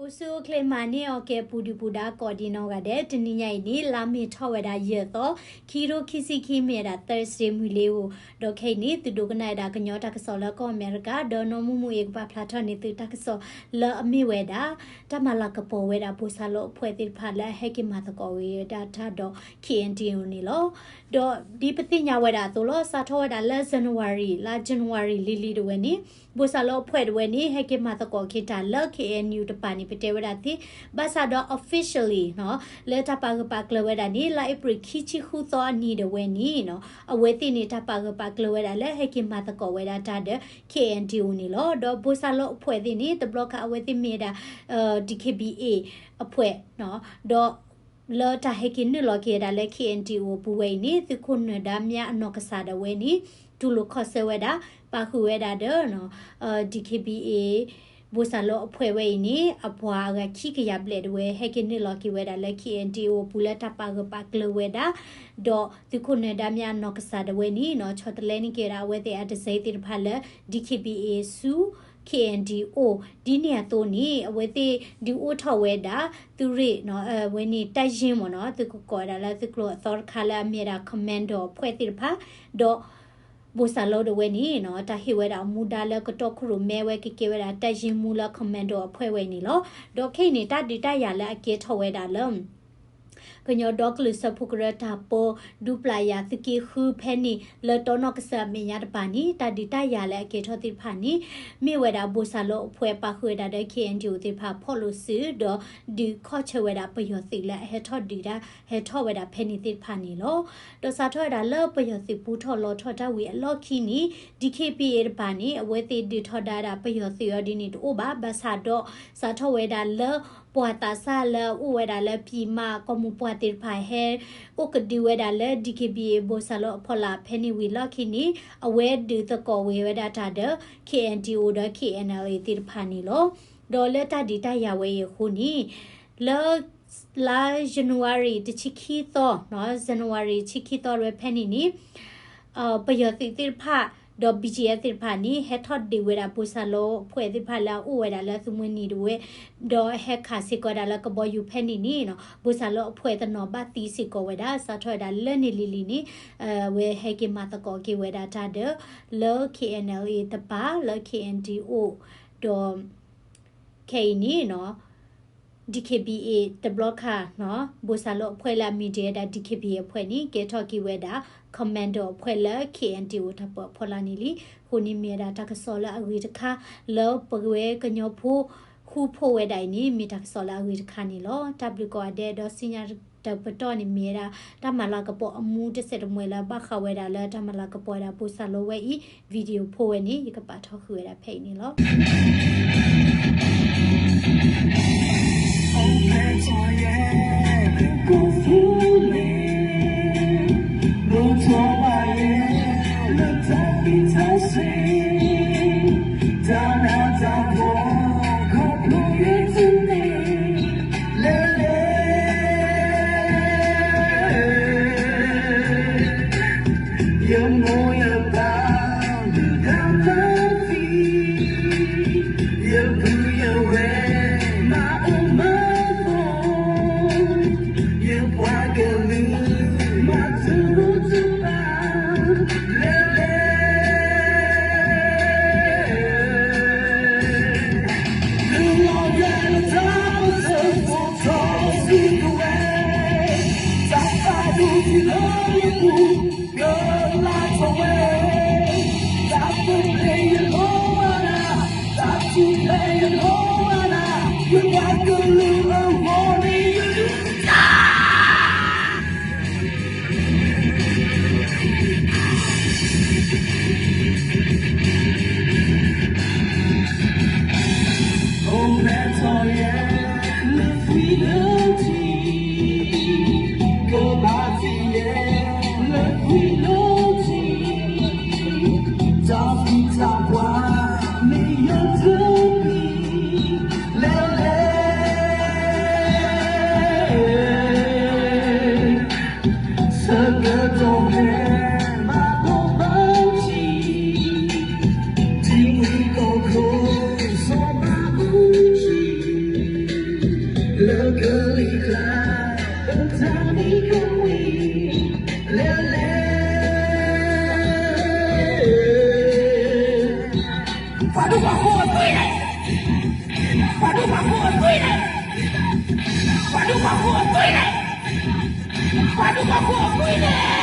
အိၣ်ဆူၣ်အိၣ်ချ့မၤန့ၢ်အီၣ်ကဲ ပူၤဒုၣ်ပူၤဒါကိးဒံးနီၢ်ဂၤဒဲး, တနံၤညါအံၤန့ၣ် လါမ့ၤထီၣ်ဝဲဒၣ်ယဲၢ်သီ, ခံကထိခံဆံခံ မ့ၢ်ဝဲဒၣ် Thursday မုၢ်လ့ဧိၤ, ဒီးခဲအံၤန့ၣ် သုဒိကနၣ်ဝဲဒၣ်ကညီတၢ်ကစီၣ်လၢကီၢ်အမဲရကၤ, ဒီးနီၢ်မုၢ်မုၢ်အံၤ ကပာ်ဖျါထီၣ်န့ၢ်သုတၢ်ကစီၣ်လၢအမ့ၢ်ဝဲဒၣ် တၢ်မၤလၤကပီၤဝဲဒၣ် ဘိၣ်စၢ်လီအဖှဲးသ့ၣ်တဖၣ်လၢအဟဲက့ၤမၤသကိးဝဲဒၣ်တၢ်ဒီး K N D O န့ၣ်လီၤ. ဒီးဒ်ပသ့ၣ်ညါဝဲဒၣ်အသိးလီၤ, စးထီၣ်ဝဲဒၣ်လၢ January လါ January လံၤလံၤတဝဲန့ၣ် ဘိၣ်စၢ်လီအဖှဲးတဝဲန့ၣ် ဟဲက့ၤမၤသကိးက့ၤတၢ်လၢ K N U တပၤန့ၣ် ပတဲဝဲဒၣ်သ့, ဘၣ်ဆၣ်ဒီး officially နီၤ လၢတၢ်ပာ်ဂၢၢ်ပာ်ကျၢၤဝဲဒၣ်န့ၣ် လါအ့ဖြ့ၣ်ခံဆံဃုသီအနံၤတဝဲန့ၣ်နီၤ အဝဲသ့ၣ်န့ၣ် တၢ်ပာ်ဂၢၢ်ပာ်ကျၢၤဝဲဒၣ်လၢဟဲက့ၤမၤသကိးဝဲဒၣ်တၢ်ဒီး K N D O န့ၣ်လီၤ. ဒီးဘိၣ်စၢ်လီအဖှဲးသ့ၣ်န့ၣ် တဘျီခါအဝဲသ့ၣ်မ့ၢ်ဝဲဒၣ် D K B A အဖှဲးနီၤ, ဒီး လၢတၢ်ဟဲက့ၤနုာ်လီၤက့ၤဝဲဒၣ်လၢ K N D O အပူၤဝဲအံၤန့ၣ် သုးခိၣ်နၢၤဒါမြအနီၢ်ကစၢ်ဒၣ်ဝဲန့ၣ် တူၢ်လိာ်ခီၣ်ဆၢဝဲဒၣ် ပာ်ဃုာ်ဝဲဒၣ်ဒီး D K B A ဘိၣ်စၢ်လီအဖှဲးဝဲအံၤန့ၣ် အပှၤအဂၤခံကယၤဘျဲၣ်ဒၣ်ဝဲ ဟဲက့ၤနုာ်လီၤက့ၤဝဲဒၣ်လၢ K N D O အပူၤလၢတၢ်ပာ်ဂၢၢ်ပာ်ကျၢၤဝဲဒၣ်, ဒီးသုးခိၣ်နၢၤဒါမြအနီၢ်ကစၢ်ဒၣ်ဝဲန့ၣ်နီၤ ဆီတလဲန့ၢ်က့ၤဝဲဒၣ်အဝဲသ့ၣ်အတစဲးသ့ၣ်တဖၣ်လၢ D K B A ဆူ K N D O ဒ်န့ၣ်အသိးန့ၣ် အဝဲသ့ၣ်ဒုးအိၣ်ထီၣ်ဝဲဒၣ် သုးရ့ၣ်နီၤ အဝဲန့ၣ် တပ်ရင်းမ့ၢ်နီၤ သုကကိးဝဲဒၣ်လၢသုးကျိၤအသီတခါလၢအမ့ၢ်ဝဲဒၣ် commando အဖှဲးသ့ၣ်တဖၣ်, ဒီး ဘိၣ်စၢ်လီဒၣ်ဝဲန့ၣ်နီၤ တၢ်ဟ့ၣ်ဝဲဒၣ်အမူဒါလၢကတီၢ်ခိၣ်ရိၣ်မဲဝဲကကဲဝဲဒၣ် တပ်ရင်းမူလၢ commando အဖှဲးဝဲန့ၣ်လီၤ. ဒီးခဲအံၤန့ၣ် တၢ်ဒုးတၢ်ယၤလၢအကဲထီၣ်ဝဲဒၣ်လၢ ကညီဒီကလုာ်စၢဖှိၣ်ကရၢတၢ်ပၢ ဒူပျၢ်ယၤသုးက့ဃုဖဲန့ၣ် လၢတီနီၢ်ကစၢၢ်အမဲာ်ညါတပၤန့ၣ် တၢ်ဒုးတၢ်ယၤလၢအကဲထီၣ်သ့ၣ်တဖၣ်န့ၣ် မ့ၢ်ဝဲဒၣ်ဘိၣ်စၢ်လီအဖှဲးပာ်ဃုာ်ဝဲဒၣ်ဒီး K N D O သ့ၣ်တဖၣ်ဖီၣ်လိာ်စု ဒီးဒုးခီၣ်ဆၢဝဲဒၣ်ပယီၤသုးလၢအဟဲထီၣ်ဒုးတၢ် ဟဲထီၣ်ဝဲဒၣ်ဖဲန့ၣ်သ့ၣ်တဖၣ်န့ၣ်လီၤ. ဒီးစးထီၣ်ဝဲဒၣ်လၢပယီၤသုးပူထီၣ်လီၤထီၣ်တၢ်ဝံၤအလီၢ်ခံန့ၣ် D K B A တပၤန့ၣ် အဝဲသ့ၣ်ဒုးထီဒါဝဲဒၣ်ပယီၤသုးအီၤဒ်န့ၣ်တအိၣ်ဘၣ်, ဘၣ်ဆၣ်ဒီး စးထီၣ်ဝဲဒၣ်လၢ ပှၤသးစၢ်လၢအအိၣ်ဝဲဒၣ်လၢ ပြည်မ ကီၢ်မိၢ်ပှၢ်သ့ၣ်တဖၣ်ဟဲ အိၣ်ကဒုဝဲဒၣ်လၢ D K B A ဘိၣ်စၢ်လီအဖီလာ်ဖဲန့ၣ်ဝံၤလီၢ်ခံန့ၣ် အဝဲဒုးသကိးဝဲဒၣ်တၢ်ဒီး K N D O ဒီး K N L A သ့ၣ်တဖၣ်န့ၣ်လီၤ. ဒီးလၢတၢ်ဒုးတၢ်ယၤဝဲအံၤအဃိန့ၣ် လၢ လါ January တဆံခံသီ January တဆံခံသီဝဲဖဲန့ၣ်န့ၣ် ပယီၤသုးသ့ၣ်တဖၣ် ဒီး B G F သ့ၣ်တဖၣ်န့ၣ် ဟဲထီၣ်ဒုးဝဲဒၣ်ဘိၣ်စၢ်လီအဖှဲးသ့ၣ်တဖၣ်လၢအအိၣ်ဝဲဒၣ်လၢသုးမုၢ်နံၤဒၣ်ဝဲ ဒီးဟဲခးစ့ၢ်ကီးဝဲဒၣ်လၢကဘီယူၤဖဲန့ၣ်န့ၣ် ဘိၣ်စၢ်လီအဖှဲးတနီၤဘၣ်သံစ့ၢ်ကီးဝဲဒၣ် စးထီၣ်ဝဲဒၣ်လၢန့ၣ်လံၤလံၤန့ၣ် အဝဲဟဲက့ၤမၤသကိးက့ၤဝဲဒၣ်တၢ်ဒီး လၢ K N L A တပၤ လၢ K N D O ဒီး ခဲအံၤန့ၣ်နီၤ D K B A တဘျီခါနီၤ ဘိၣ်စၢ်လီအဖှဲးလၢအမံၤဒဲးဝဲဒၣ် D K B A အဖှဲးန့ၣ် ကဲထီၣ်က့ၤဝဲဒၣ် commando အဖှဲးလၢ K N D O တၢ်ပၢအဖီလာ်န့ၣ်လံ. အဃိန့ၣ်မ့ၢ်ဝဲဒၣ်တၢ်ကစီၣ်လၢအဂ့ၤတခါ လၢပဝဲကညီဖိ ဃူဖိးဝဲဒၣ်အံၤန့ၣ် မ့ၢ်တၢ်ကစီၣ်လၢအဂ့ၤတခါန့ၣ်လီၤ. တၢ်ဘျုးကိးဂၤဒဲး ဒီးဆူညါတပတီၢ်န့ၣ်မ့ၢ်ဝဲဒၣ် တၢ်မၤလၤကပီၤအမူတစဲးတမှဲၤလၢဘၣ်ဃးဝဲဒၣ်လၢတၢ်မၤလၤကပီၤဝဲဒၣ်ဘိၣ်စၢ်လီဝဲအံၤ video ဖိဝဲန့ၣ် ယကပာ်ထီၣ်ဃုာ်ဝဲဒၣ်ဖဲအံၤန့ၣ်လီၤ. ပှၤဒိၣ်ပှၤဃိအသွံၣ်န့ၣ်, ပှၤဒိၣ်ပှၤဃိအသွံၣ်န့ၣ်, ပှၤဒိၣ်ပှၤဃိအသွံၣ်န့ၣ်, ပှၤဒိၣ်ပှၤဃိအသွံၣ်န့ၣ်.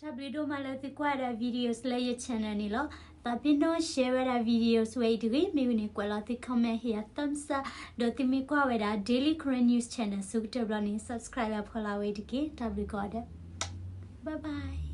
တၢ်ဘျုးဒိၣ်မးလၢသုကွၢ်ဝဲဒၣ် videos လၢယ channel န့ၣ်လီၤ. သးပ့ၤနီၣ် share ဝဲဒၣ် videos ဝဲအံၤတဂ့ၤ. မ့ၢ်ဝံၤန့ၣ် ကွဲးလီၤသု comment ဟ့ၣ်ယၤ thumbs up, ဒီးသုမ့ၢ်ကွၢ်ဝဲဒၣ် Daily Karen News Channel အဆိကတၢၢ်ဘျီန့ၣ် subscribe လၢဖီလာ်ဝဲအံၤတက့ၢ်. တၢ်ဘျုးကိးဂၤဒဲး, bye bye.